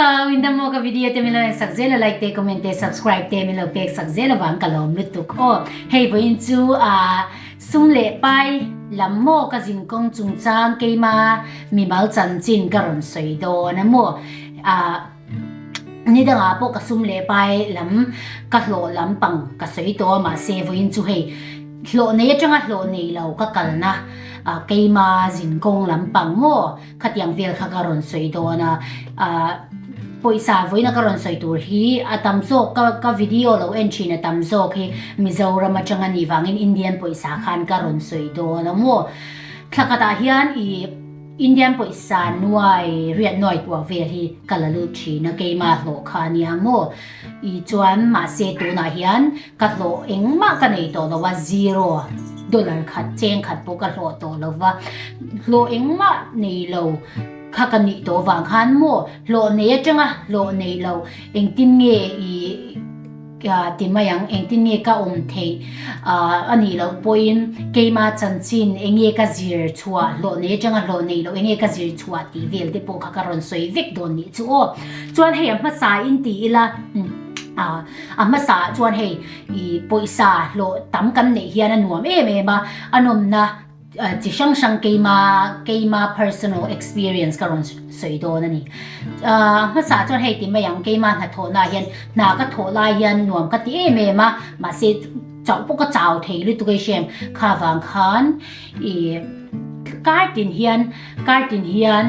Hello, in dam maw ka video te min lo en sak zel a like te comment te subscribe te min lo pek sak zel avang ka lawm lutuk aw. Hei vawiin chu a sum leh pai lam maw ka zin kawng chungchang keima mimal chanchin ka rawn sawi dawn a maw. A ni dangah pawh ka sum leh pai lam ka hlawh lampang ka sawi tawh a mahse vawiin chu hei hlawh nei atanga hlawh nei lo ka kalna keima zin kawng lampang maw Khatiang vel kha ka rawn sawi dawn a, ah pawisa vawiina ka rawn sawi tur hi a tam zawk ka ka video lo en thin a tam zawk hi Mizoram atanga nih vangin Indian pawisa khan ka rawn sawi dawn a maw. Thla khatah hian ih Indian pawisa nuai riat nuai kuah vel hi ka la lut thin a keimah hlawh kha ania maw. Ih chuan mahse tunah hian Ka hlawh engmah ka nei tawh lo a, zero dollar khat cheng khat pawh ka hlawh tawh lo va, hlawh engmah nei lo kha ka nih tawh vang khan maw hlawh nei atanga hlawh nei lo engtin nge i ti mai ang, engtin nge ka awm theih a nih loh pawhin keima chanchin enge ka zir chhuah hlawh nei atanga hlawh nei loh enge ka zir chhuah tih vel te pawh kha ka rawn sawi vek dawn nih chu aw. Chuan hei a hmasa in ti ila. A hmasa ah chuan hei i pawisa hlawh tam kan neih hian a nuam em em a, a nawmna chi hrang hrang keima keima personal experience ka rawn sawi dawn a ni. A hmasa ah chuan hei ti mai ang keima hnathawhna ah hian hna ka thawh lai hian nuam ka ti em em a, mahse chauh pawh ka chau thei lutuk a i hrem kha vang khan i kar tin hian Kar tin hian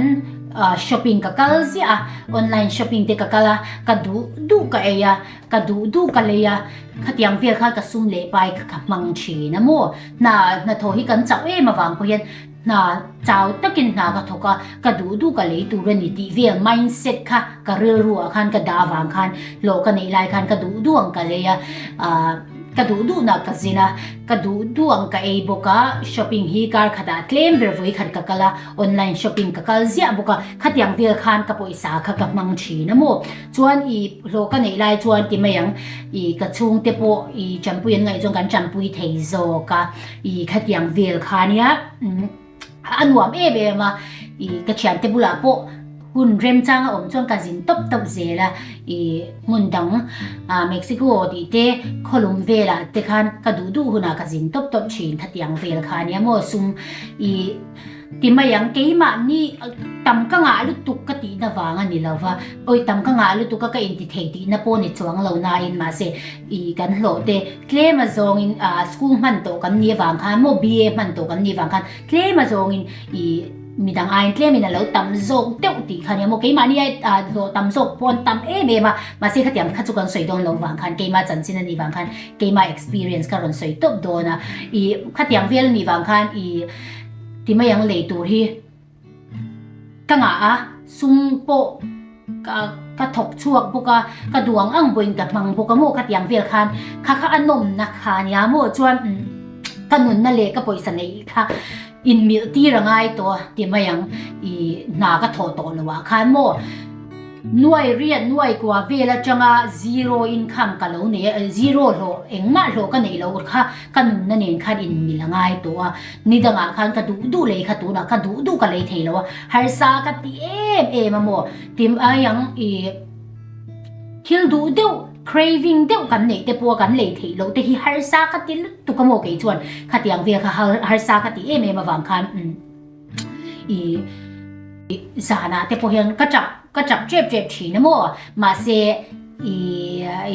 shopping ka kal ziah a, online shopping te ka kal a, ka duh duh ka ei a, ka duh duh ka lei a, khatiang vel khan ka sum leh pai kha ka hmang thin a maw. Hna hnathawh hi kan chauh em avang pawh hian hna chau takin hna ka thawk a, ka duh duh ka lei tur a ni tih vel mindset kha ka rilru ah khan ka dah avang khan hlawh ka neih lai khan ka duh duh ang ka lei a, ah. Ka duh duhna ka zin a, ka duh duh ang ka ei bawk a, shopping hi kar khatah tlem ber vawi khat ka kal a, online shopping ka kal ziah bawk a, khatiang vel khan ka pawisa kha ka hmang thin a maw. Chuan i hlawh ka neih lai chuan ti mai ang, i ka chhungte pawh i tanpui an ngaih chuan kan tanpui thei zawk a, i khatiang vel kha nia. A nuam em em a, i ka thiante bulah pawh hun remchang a awm chuan ka zin tawp tawp zel a, i hmun dang ah Mexico tih te khawlum velah te khan ka duh duh hunah ka zin tawp tawp thin khatiang vel kha ania maw sum i ti mai ang keimahni tam ka ngah lutuk ka tihna vang a ni lo va, awi tam ka ngah lutuk a ka inti thei tihna pawh ni chuang lo nain mahse I kan hlawh te tlem a zawngin ah school hman tawh kan nih avang khan maw BA hman tawh kan nih avang khan tlem a zawngin i midang aiin tlemin a lo tam zawk deuh tih kha nia maw keimahni ai ah hlawh tam zawk pawh an tam em em a mahse khatiang kha chu kan sawi dawn lo vang khan keimah chanchin a nih vang khan keimah experience ka rawn sawi tawp dawn a i khatiang vel a nih vang khan i ti mai ang lei tur hi Ka ngah a, sum pawh ka ka thawk chhuak bawk a, ka duh ang ang pawhin ka hmang bawk a maw khatiang vel khan kha kha a nawmna kha nia maw chuan ka nunna leh ka pawisa neih kha inmilh tir a ngai tawh a ti mai ang i hna ka thawh tawh loh ah khan maw. Nuai riat nuai kua vel atanga zero income ka lo nei a, zero hlawh engmah hlawh ka neih loh kha ka nunna nen khan inmil a ngai tawh a, ni dangah khan ka duh duh lei kha tunah ka duh duh ka lei thei lo a, harsa ka ti em em a maw tim ai ang i thil duh deuh craving deuh kan neih te pawh kan lei theih loh te hi harsa ka ti lutuk a maw kei chuan khatiang vel kha harsa ka ti em em avang khan I zanah te pawh hian ka tap ka tap tep tep thin a maw mahse i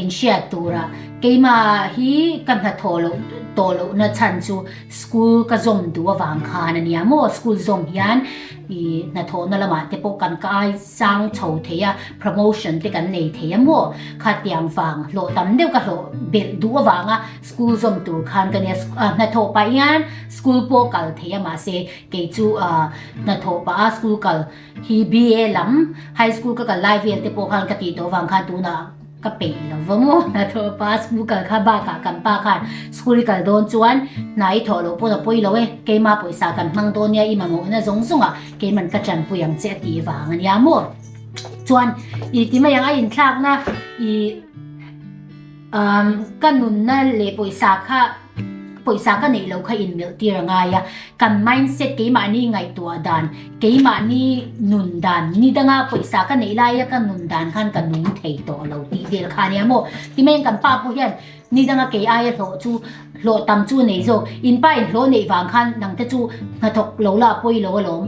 inhriat tura keimah hi ka hnathawh loh tawh lohna chhan chu school ka zawm duh avang khan a nia maw school zawm hian i hnathawhna lamah te pawh kan kai sang chho thei a, promotion te kan nei thei a maw? Khatiang vang hlawh tam deuh ka hlawh belh duh avanga school zawm tur khan ka nia, hnathawh pah hian school pawh kal thei a mahse kei chu hnathawh pah a school kal hi BA lam high school ka kal lai vel te pawh khan ka tih tawh vang khan tunah Ka peih lo va maw? Hnathawh pa school kal kha bakah kan pa khan school i kal dawn chuan hna i thawh loh pawn a pawi lo e, keima pawisa kan hmang dawn nia i mamawhna zawng zawngah keiman ka tanpui ang che a tih vang a nia maw? Chuan i ti mai ang a inthlakna i ka nunna leh pawisa kha. pawisa ka neih loh kha inmilh tir a ngai a, kan mindset keimahni ngaihtuah dan, keimahni nun dan, ni danga pawisa ka neih laia ka nun dan khan ka nung thei tawh lo tih vel kha a nia maw? Timaiin kan pa pawh hian ni danga kei aia hlawh chu hlawh tam chu a nei zawk, in pa in hlawh neih vang khan nangte chu hnathawk lo la pawi lo alawm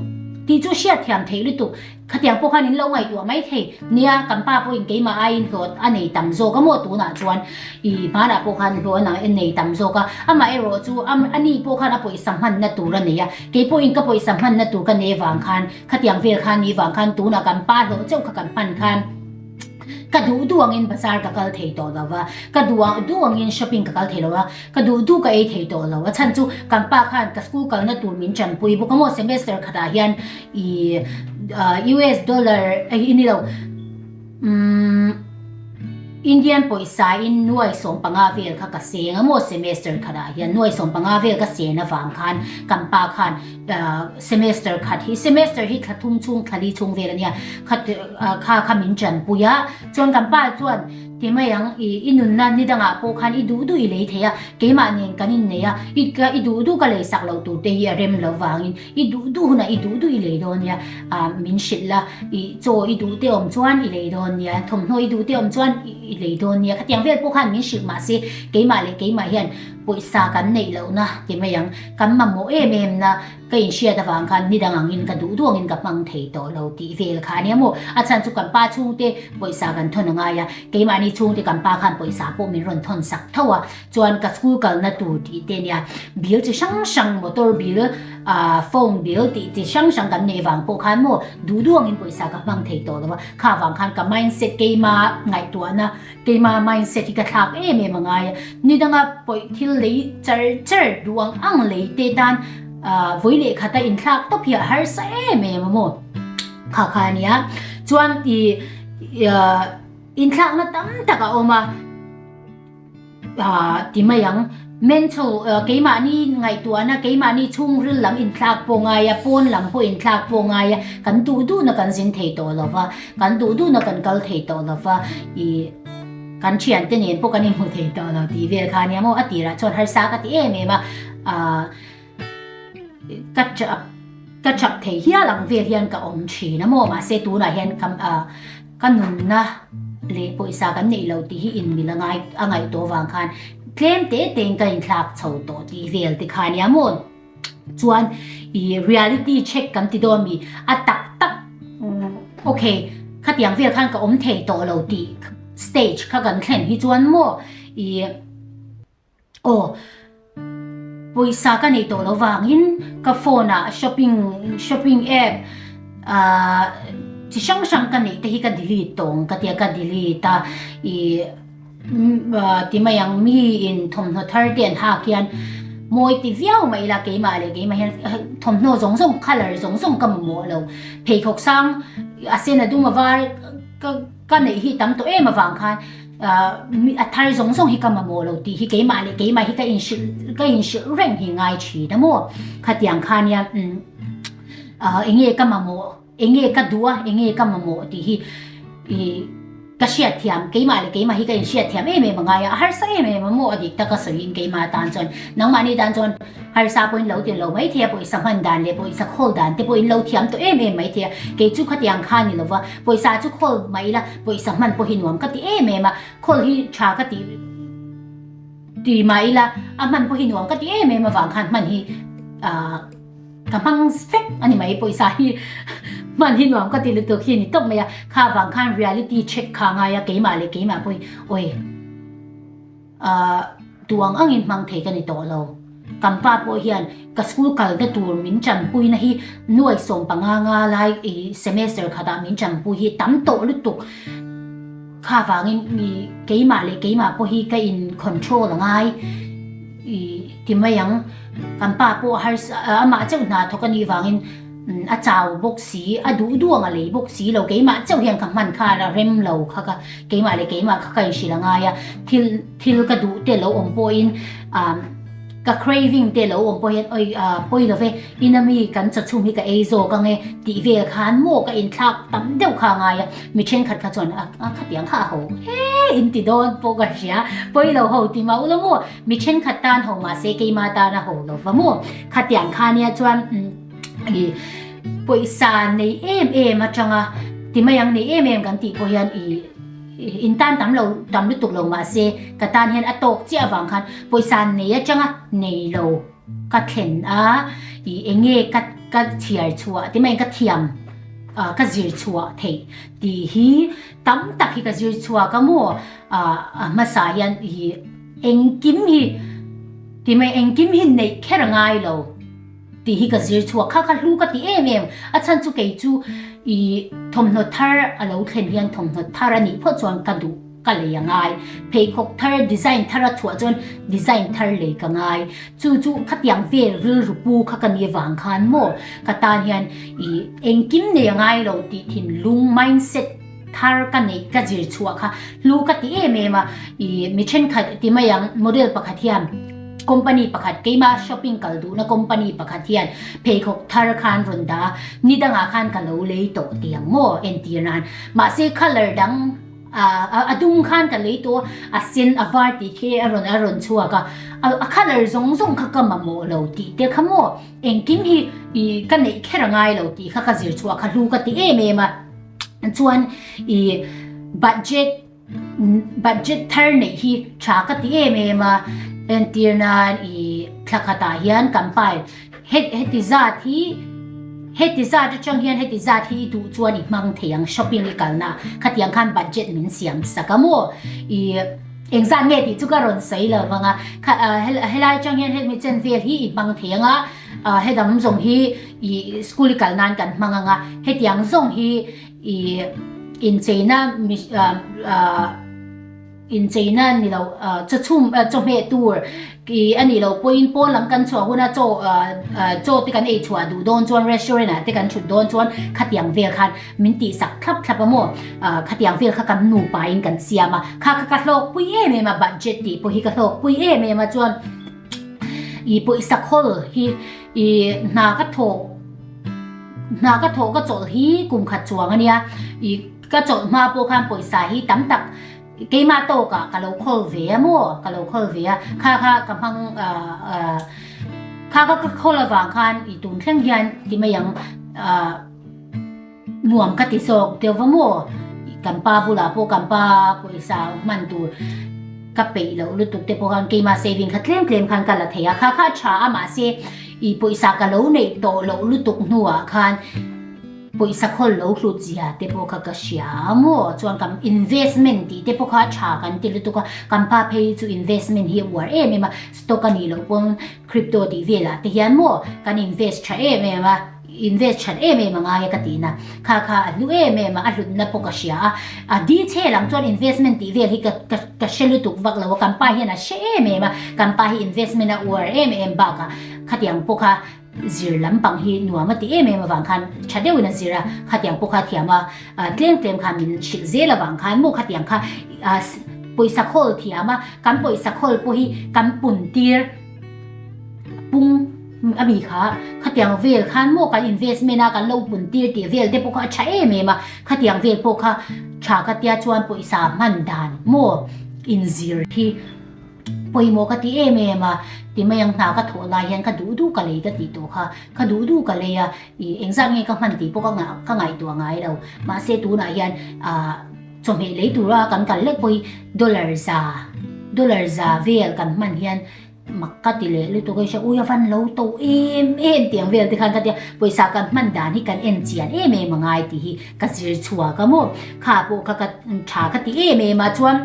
tih chu hriatthiam theih lutuk. Khatiang pawh khan in lo ngaihtuah mai thei. Nia, kan pa pawhin keimah aiin hlawh a nei tam zawk a maw tunah chuan i hmanah pawh khan hlawh a nei tam zawk a. Amah erawh chu a ni pawh khan a pawisa hmanna tur a nei a. Kei pawhin ka pawisa hmanna tur ka nei vang khan khatiang vel khan ni vang khan tunah kan pa hlawh chauh kha kan hman khan ka duh duh angin bazar ka kal thei tawh lo va, ka duh duh angin shopping ka kal thei lo a, ka duh duh ka ei thei tawh lo. A chhan chu kan pa khan ka school kalna tur min tanpui bawk a maw semester khatah hian I US dollar i ni lo umm Indian pawisa in nuai 15 vel kha ka seng a maw semester khatah hian nuai 15 vel ka sen avang khan kan pa khan semester khat hi semester hi thla thum chhung thla li chhung vel ania khat kha kha min tanpui a chuan kan pa chuan Ti mai ang, i i nunna ni dangah pawh khan i duh duh i lei thei a, keimah nen kan innei a, i ka i duh duh ka lei sak loh tur te hi a rem lo vangin i duh duh hunah i duh duh i lei dawn nia, ah min hrilh la, i chaw i duh te awm chuan i lei dawn nia, thawmhnaw i duh te awm chuan i lei dawn nia, khatiang vel pawh khan min hrilh mahse keimah leh keimah hian pawisa kan neih lohna ti mai ang, kan mamawh em em na. Ka inhriat avang khan ni dang angin ka duh duh angin ka hmang thei tawh lo tih vel kha a nia maw? A chhan chu kan pa chhungte pawisa kan thawn a ngai a, keimahni chhungte kan pa khan pawisa pawh min rawn thawn sak tho a, chuan ka school kalna tur tih te nia bill chi hrang hrang motor bill ah phone bill tih chi hrang hrang kan neih vang pawh khan maw duh duh angin pawisa ka hmang thei tawh lo a, kha vang khan ka mindset keima ngaihtuahna keima mindset hi ka thlak em em a ngai a, ni danga pawih thil lei char char duh ang ang lei te tan vawi leh khata inthlak tawp hi a harsa em em a maw kha kha a nia chuan i inthlakna tam tak a awm a ti mai ang mental keimahni ngaihtuahna keimahni chhungril lam inthlak pawh ngai a pawn lam pawh inthlak pawh ngai a kan duh duhna kan zin thei tawh lo va kan duh duhna kan kal thei tawh lo va i kan thiante nen pawh kan inhmu thei tawh lo tih vel kha ania maw a tirah chuan harsa ka ti em em a ah ka chap ka chap thei hial ang vel hian ka awm thin a maw mahse tunah hian ka ah ka nunna leh pawisa kan neih lo tih hi inmil a ngai a ngaih tawh vang khan tlem te tein ka inthlak chho tawh tih vel te kha ania maw. Chuan i reality check kan ti dawn mi a tak tak ok khatiang vel khan ka awm thei tawh lo tih stage kha kan thlen hi chuan maw i aw pawisa ka nei tawh lo vangin ka phone ah shopping shopping app ah chi hrang hrang ka neih te hi ka delete tawng ka tia ka delete a i Ti mai ang miin thawmhnaw thar te an hak hian mawi ti viau mai ila keimah leh keimah hian thawmhnaw zawng zawng colour zawng zawng ka mamawh lo pheikhawk sang a sen a dum a var ka ka neih hi tam tawh em avang khan a thar zawng zawng hi ka mamawh lo tih hi keimah leh keimah hi ka inhrilh ka inhrilh reng hi ngai thin a maw khatiang khan hian eng nge ka mamawh. Enge ka duh a, enge ka mamawh tih hi i ka hriatthiam, keimah leh keimah hi ka inhriatthiam em em a ngai a, a harsa em em a maw a dik taka sawiin keimah atan chuan nangmahni tan chuan harsa pawhin lo ti lo maithei a, pawisa hman dan leh pawisa khawl dan te pawhin lo thiam tawh em em maithei a, kei chu khatiang kha ni lova pawisa chu khawl mah ila pawisa hman pawh hi nuam ka ti em em a, khawl hi tha ka ti ti mah ila a hman pawh hi nuam ka ti em em avang khan hman hi ah. Ka hmang vek a ni mai pawisa hi hman hi nuam ka ti lutuk hi ni tawp mai a, kha vang khan reality check kha a ngai a keimah leh keimah pawhin awi ah duh ang angin hmang thei ka ni tawh lo, kan pa pawh hian ka school kalna tur min tanpuina hi nuai 15 nga lai i semester khatah min tanpui hi tam tawh lutuk kha vangin i keimah leh keimah pawh hi ka in control a ngai i ti mai ang. Kan pa pawh harsa amah chauh hna thawk a nih vangin a chau bawk si, a duh duh ang a lei bawk si lo, keimah chauh hian ka hman kha a rem lo kha ka keimah leh keimah kha ka inhrilh a ngai a, thil thil ka duh te lo awm pawhin ah. Ka craving te lo awm pawh hian oi pawi lo ve, ina mi kan chawchhum hi ka ei zawk ang e tih vel khan maw ka inthlak tam deuh kha a ngai a, mi thenkhat kha chuan a khatiang kha a ho e in ti dawn pawh ka hria, pawi lo ho ti mah ula maw, mi thenkhat tan ho mahse keima tan a ho lo va maw, khatiang kha nia chuan i pawisa nei em em atanga ti mai ang nei em em kan tih pawh hian i. In tan tam lo tam lutuk lo mahse ka tan hian a tawk chiah avang khan pawisa nei atanga nei lo ka thlen a, i enge ka ka chhiar chhuah ti mai ka thiam ka zir chhuah theih tih hi tam tak hi ka zir chhuak a maw a hmasa hian i engkim hi ti mai engkim hi neih kher a ngai lo. Tih hi ka zir chhuak kha kha hlu ka ti em em. A chhan chu kei chu i thawmhnaw thar a lo thlen hian thawmhnaw thar a nih phawt chuan ka duh ka lei a ngai. Pheikhawk thar design thar a chhuah chuan design thar lei ka ngai. Chu chu khatiang vel rilru pu kha ka ni avang khan maw ka tan hian i engkim nei a ngai lo tih thinlung mindset thar ka neih ka zir chhuah kha hlu ka ti em em a, i mi thenkhat ti mai ang model pakhat hian company pakhat keima shopping kal duhna company pakhat hian pheikhawk thar khan rawn dah a, ni dangah khan ka lo lei tawh ti ang maw entir nan mahse colour dang a dum khan ka lei tawh a, a sen a var tih khi a rawn a rawn chhuak a, a colour zawng zawng kha ka mamawh lo tih te kha maw engkim hi i ka neih kher a ngai lo tih kha ka zir chhuah kha hlu ka ti em em a. Chuan i budget budget thar neih hi tha ka ti em em a, entir nan i thla khatah hian kan pai heti zat hi heti zat atang hian heti zat hi i duh chuan i hmang thei ang shopping i kalna khatiang khan budget min siam sak a maw i engzat nge tih chu ka rawn sawi lo vang a helai atang hian hemi chen vel hi i hmang thei ang a hedang zawng hi I school i kal nan kan hmang anga hetiang zawng hi i incheina incheina ni lo chawchhum chawhmeh tur i a nih loh pawhin pawn lam kan chhuah huna chaw chaw te kan ei chhuah duh dawn chuan restaurant ah te kan thut dawn chuan khatiang vel khan min tih sak thlap thlap a maw khatiang vel kha kan nupa in kan siam a kha kha ka hlawkpui em em a budget tih pawh hi ka hlawkpui em em a chuan I pawisa khawl hi i hna ka thawh hna ka thawh ka chawlh hi kum khat chuang a nia i ka chawlh hma pawh khan pawisa hi tam tak keimah tawkah ka lo khawl ve a maw ka lo khawl ve a kha kha ka hmang ah kha kha ka khawl avang khan i tun thleng hian ti mai ang ah Nuam ka ti zawk deuh va maw? Kan pa bulah pawh kan pa pawisa hman tur ka peih loh lutuk te pawh khan keimah saving kha tlem tlem khan ka la thei a, kha kha a tha a mahse i pawisa ka lo neih tawh loh lutuk hnuah khan pawisa khawl lo hlut zia te pawh kha ka hria a maw? Chuan kan investment tih te pawh kha a tha kan ti lutuk a, kan pa phei chu investment hi a uar em em a, stock a nih loh pawn crypto tih velah te hian maw kan invest tha em em a. Invest that em em a ngai a ka tih na. Kha kha a hlu em em a, a hlutna pawh ka hria a. A di chhe lam chuan investment tih vel hi ka ka ka hre lutuk vak lo a, kan pa hian a hre em em a, kan pa hi investment a uar em em bakah khatiang pawh kha zir lampang hi nuam a ti em em avang khan tha deuhin a zir a, khatiang pawh kha thiam a, tlem tlem khan min hrilh zel avang khan maw khatiang kha pawisa khawl thiam a, kan pawisa khawl pawh hi kan pun tir pung a mi kha khatiang vel khan maw kan investment a kan lo pun tir tih vel te pawh kha a tha em em a, khatiang vel pawh kha tha ka tia chuan pawisa hman dan maw inzir hi pawimawh ka ti em em a, ti mai ang hna ka thawh lai hian ka duh duh ka lei ka tih tawh kha, ka duh duh ka lei a, ih engzat nge ka hman tih pawh ka ka ngaihtuah ngai lo, mahse tunah hian ah chawhmeh lei tura kan kal lek pawh hi dollar za dollar za vel kan hman hian Mak ka ti leh lutuk a, ui a van lo to em em tiang vel te khan ka tia, pawisa kan hman dan hi kan en chian em em a ngai tih hi ka zir chhuak a maw, kha pawh kha ka tha ka ti em em a, chuan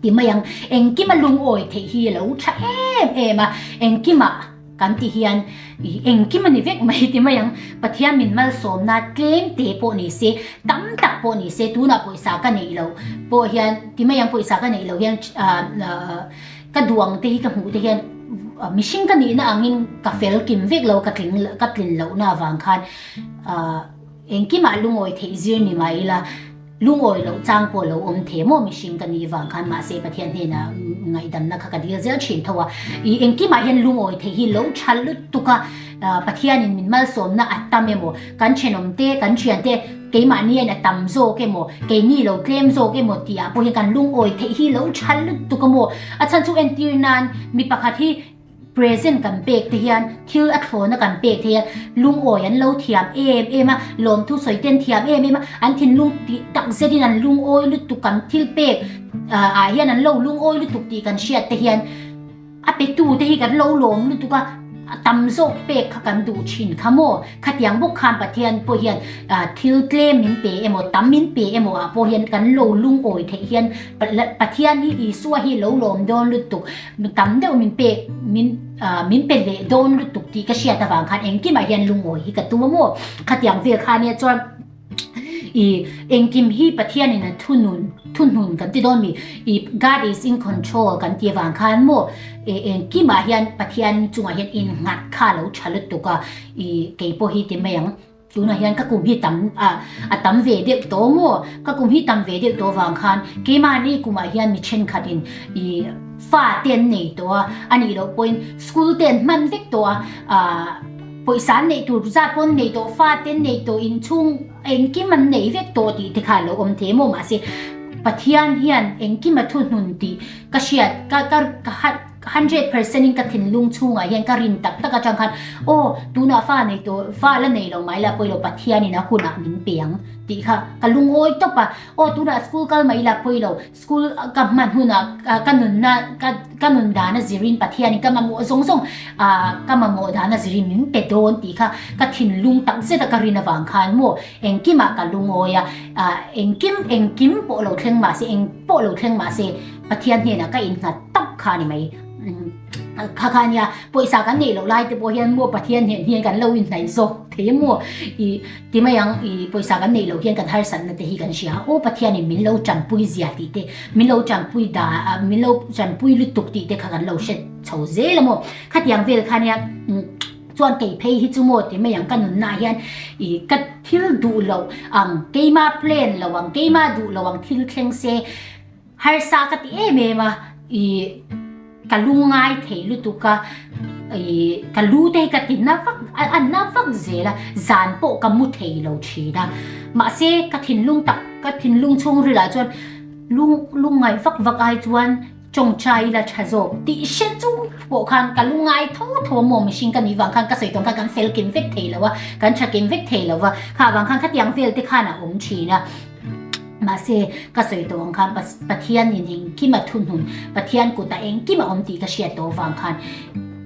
ti mai ang engkima lungawi theih hi a lo tha em em a, engkimah kan ti hian engkim a ni vek mai ti mai ang, Pathian min malsawmna tlem te pawh ni se, tam tak pawh ni se, tunah pawisa ka neih loh pawh hian ti mai ang pawisa ka neih loh hian Ka duang te hi ka hmuh te hian mihring ka nihna angin ka fel kim vek lo ka tling ka tlin lohna avang khan engkimah lungawi theih zir ni mah ila Lungawi loh chang pawh lo awm thei maw mihring ka nih vang khan mahse Pathian hnenah ngaihdamna kha ka dil zel thin tho a. I engkimah hian lungawi theih hi lo tha lutuk a, Pathianin min malsawmna a tam emaw, kan thenawm te, kan thian te keimahni hian a tam zawk emaw, keini lo tlem zawk emaw tih ah pawh hian kan lungawi theih hi lo tha lutuk a maw. A chhan chu entir nan mi pakhat hi Present kan pek te hian thil a thlawna kan pek te hian lungawi an lo thiam em em a, lawmthu sawi ten thiam em em a, an thinlung tih tak zetin an lungawi lutuk kan thil pek ah hian an lo lungawi lutuk tih kan hriat te hian a petu te hi kan lo lawm lutuk a, a tam zawk pek kha kan duh thin kha maw? Khatiang bawk khan Pathian pawh hian thil tlem min pe emaw tam min pe emaw ah pawh hian kan lo lungawi theih hian Pathian hi Isua hi lo lawm dawn lutuk Tam deuh min pek min min pe leh dawn lutuk tih ka hriat avang khan engkimah hian lungawi hi ka tum a maw? Khatiang vel kha nia chuan i engkim hi Pathianin a thunun thuhnun kan ti dawn mi i God is in control kan ti avang khan maw e engkimah hian Pathian chungah hian innghat kha lo tha lutuk a i keipawh hi ti mai ang. Tunah hian ka kum hi tam a a tam ve deuh tawh maw? Ka kum hi tam ve deuh tawh vang khan keimahni kumah hian mi thenkhatin i fa te an nei tawh a, a nih loh pawhin school te an hman vek tawh a, ah pawisa an neih tur zat pawh an nei tawh, fa te an nei tawh, inchhung engkim an nei vek tawh tih te kha a lo awm thei maw? Mahse Pathian hian engkim a thuhnun tih ka hriat ka ka ka 100% in ka thinlung chhungah hian ka rin tak tak atang khan aw tunah fa nei tawh fa la nei lo mai la pawilo Pathianin a hunah min pe ang tih kha ka lungawi tawp a aw tunah school kal mai la pawilo school ka hman hunah ka nunna ka ka nun dan a zirin Pathianin ka mamawh zawng zawng ah ka mamawh dan a zirin min pe dawn tih kha ka thinlung tak zet a ka rin avang khan maw engkimah ka lungawi a ah engkim engkim pawh lo thleng mahse eng pawh lo thleng mahse Pathian hnenah ka innghat tawp kha ni mai. Kha kha nia, pawisa kan neih loh lai te pawh hian maw Pathian hnen hian kan lo inhnaih zawk thei maw? I ti mai ang, i pawisa kan neih loh hian kan harsatna te hi kan hria a, aw Pathianin min lo tanpui zia tih te, min lo tanpui da, min lo tanpui lutuk tih te kha kan lo hre chho zel a maw? Khatiang vel kha nia, chuan kei phei hi chu maw ti mai ang ka nunna hian i ka thil duh loh ang, keima plan lo ang, keima duh lo ang thil thleng se, Harsa ka ti em em a, i ka lu ngai thei lutuk a, i ka lu te hi ka ti na vak a na vak zel a, zan pawh ka mu thei lo thin a. Mahse ka thinlung tak ka thinlung chhungril ah chuan lung lungngaih vak vak ai chuan tawngtai ila tha zawk tih hre chung pawh khan ka lu ngai tho tho a maw mihring ka nih vang khan ka sawi tawng khan kan fel kim vek thei lo a, kan tha kim vek thei lo va, kha vang khan khatiang vel te khan a awm thin a. Mahse, ka sawi tawh ang khan Pathian in engkim a thuhnun, Pathian kutah engkim a awm tih ka hriat tawh avang khan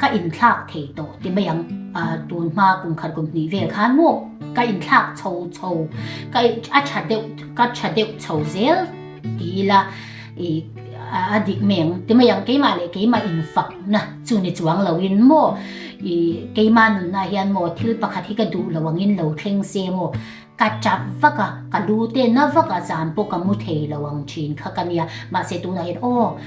ka inthlak thei tawh ti mai ang. Tun hma kum khat kum hnih vel khan maw ka inthlak chho chho, ka a tha deuh ka tha deuh chho zel ti ila i a dik mai ang ti mai ang. Keimah leh keimah infakna chu ni chuang loin maw i keimah nunna hian maw thil pakhat hi ka duh lo angin lo thleng se maw Ka tap vak a, ka lu te na vak a zan pawh ka mu thei lo ang thin kha ka nia. Mahse tunah hian aw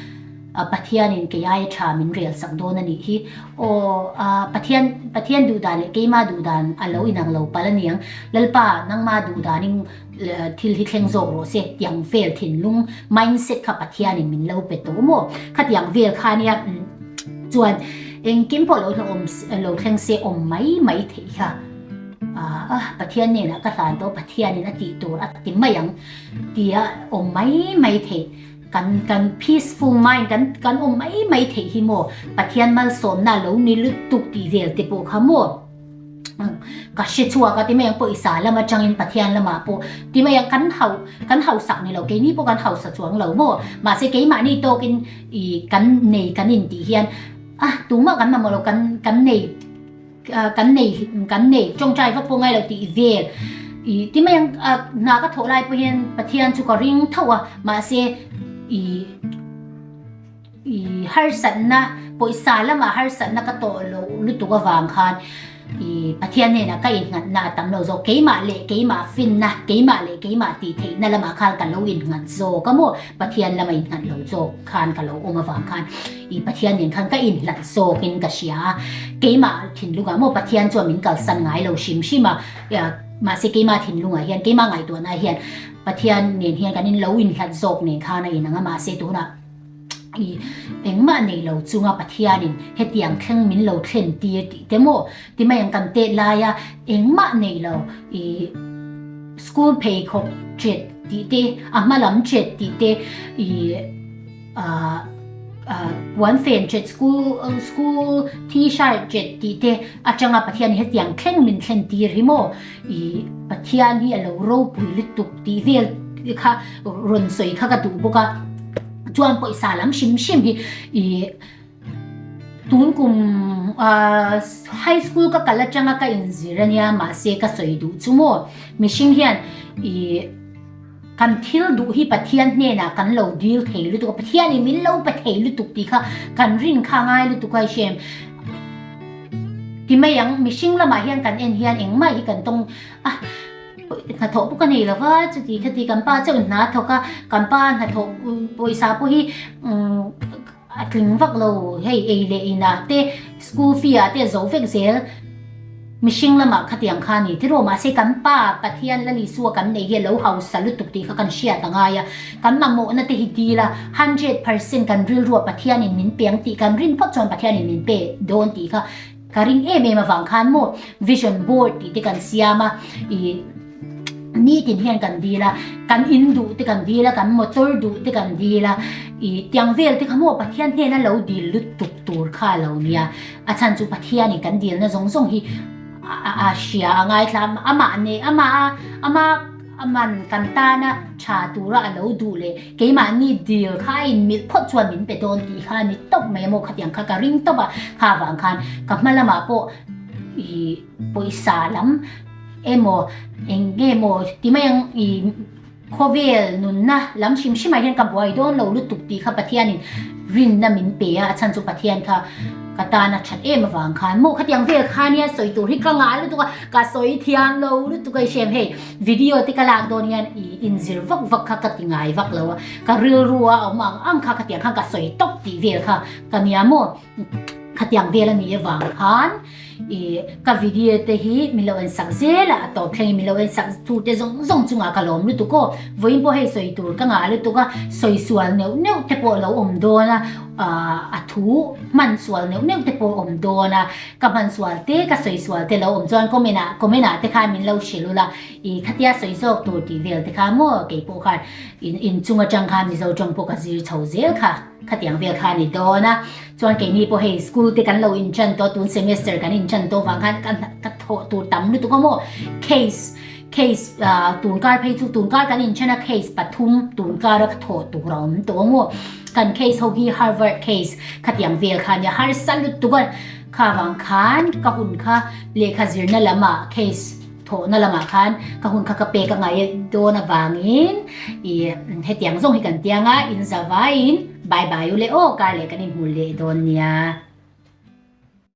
Pathianin kei aia tha min rel sak dawn a nih hi. Aw Pathian Pathian duh dan leh keima duh dan a lo inang lo palh a niang. Lalpa nangma duh danin thil hi thleng zawk rawh se tiang vel thinlung mindset kha Pathianin min lo pe tawh maw. Khatiang vel kha nia chuan engkim pawh lo hlawm lo thleng se awm mai mai theih kha. Ah, Pathian hnenah ka hlan tawh, Pathianin a tih tur a ti mai ang tia awm mai mai theih, kan kan peaceful mind kan kan awm mai mai theih hi maw, Pathian malsawmna lo ni lutuk tih vel te pawh kha maw ka hre chhuak a ti mai ang pawisa lam atangin Pathian lamah pawh ti mai ang kan hau kan hausak ni lo keini pawh kan hausa chuang lo maw mahse keimahni tawkin i kan nei kan intih hian ah tumah kan mamawh lo kan kan nei Kan nei kan nei tawngtai vak pawh ngai lo tih vel i ti mai ang hna ka thawh lai pawh hian Pathian chu ka ring tho a mahse i i harsatna pawisa lamah harsatna ka tawh loh lutuk avang khan i Pathian hnenah ka innghatna a tam lo zawk keimah leh keimah finna keimah leh keimah tih theihna lamah khan ka lo innghat zawk a maw Pathian lama innghat lo zawk khan ka lo awm avang khan I Pathian nen khan ka inhlat zawkin ka hria a, keimah thinlungah maw Pathian chuan min kalsan ngai lo hrim hrim a, mahse keimah thinlungah hian keimah ngaihtuahna hian. Pathian nen hian kan in lo inhlat zawk nen khan a inang a mahse tunah i engmah nei lo chunga Pathianin hetiang thleng min lo thlen tir tih te maw ti mai ang kan tet laia engmah nei lo i school pheikhawk chet tih te a hma lam chet tih te i ah puan fen chet school school t-shirt chet tih te atanga Pathianin hetiang thleng min thlen tir hi maw i Pathian hi a lo ropui lutuk tih vel kha rawn sawi kha ka duh bawk a chuan pawisa lam hrim hrim hi i tun kum ah high school ka kal atanga ka inzir ania mahse ka sawi duh chu maw mihring hian i kan thil duh hi Pathian hnenah kan lo dil thei lutuk a Pathianin min lo pe thei lutuk tih kha kan rin kha ngai lutuk a i hrem ti mai ang mihring lamah hian kan en hian engmah hi kan tawng a. Hnathawh pawh ka nei lo va, chuti khati kan pa chauh hna thawk a, kan pa hnathawh pawisa pawh hi a tling vak lo, hei ei leh inah te school fee ah te a zo vek zel, mihring lamah khatiang kha a ni tiraw, mahse kan pa Pathian Lal Isua kan nei hi a lo hausa lutuk tih kha kan hriat a ngai a, kan mamawhna te hi dil a, 100% kan rilrua Pathianin min pe ang tih kan rin phawt chuan Pathianin min pe dawn tih kha Ka ring em em avang khan maw vision board tih te kan siam a, ih nitin hian kan dil a, kan in duh te kan dil a, kan motor duh te kan dil a, ih tiang vel te kha maw Pathian hnena lo dil lutuk tur kha a lo nia. A chhan chu Pathianin kan dilna zawng zawng hi a hria a ngaithla a, amah neh amah a amah aman kan tana tha tura a lo duh leh Keimahni dil kha a inmilh phawt chuan min pe dawn tih kha a ni tawp mai a maw khatiang kha ka ring tawp a, kha avang khan ka hma lamah pawh ih pawisa lam emaw eng nge maw ti mai ang ih khawvel nunna lam hrim hrimah hian ka buai dawn lo lutuk tih kha Pathianin rinna min pe a, a chhan chu Pathian kha ka tan a that em avang khan maw khatiang vel kha nia sawi tur hi ka ngah lutuk a, ka sawi thiam lo lutuk a i hrem hei. Video te ka lak dawn hian i inzir vak vak kha ka ti ngai vak lo a, ka rilru a awm ang ang kha khatiang khan ka sawi tawp tih vel kha ka nia maw, khatiang vel a nih avang khan i ka video te hi min lo en sak zel a, a tawp thlengin min lo en sak tu te zawng zawng chungah ka lawm lutuk aw, vawiin pawh hei sawi tur ka ngah lutuk a, sawi sual neuh neuh te pawh lo awm dawn a, a thu hman sual neuh neuh te pawh awm dawn a. Ka hman sual te, ka sawi sual te lo awm chuan comment ah, comment ah te khan min lo hrilh ula, i khatia sawi zawk tur tih vel te kha maw keipawh khan in inchung atang khan Mizo tawng pawh ka zir chho zel kha, khatiang vel kha a ni dawn a. Chuan keini pawh hei school te kan lo intan tawh, tun semester kan intan tawh vang khan ka ka thawh tur tam lutuk a maw, case case ah tunkar phei chu tunkar kan intan a case pathum tunkar a ka thawh tur a awm tawh a maw, kan case ho hi Harvard case khatiang vel kha nia harsa lutuk a. Kha vang khan ka hun kha lehkha zirna lamah case thawhna lamah khan ka hun kha ka pek a ngai dawn avangin i hetiang zawng hi kan tiang a, in zavaiin bye bye u le aw kar leh kan inhmu leh dawn nia.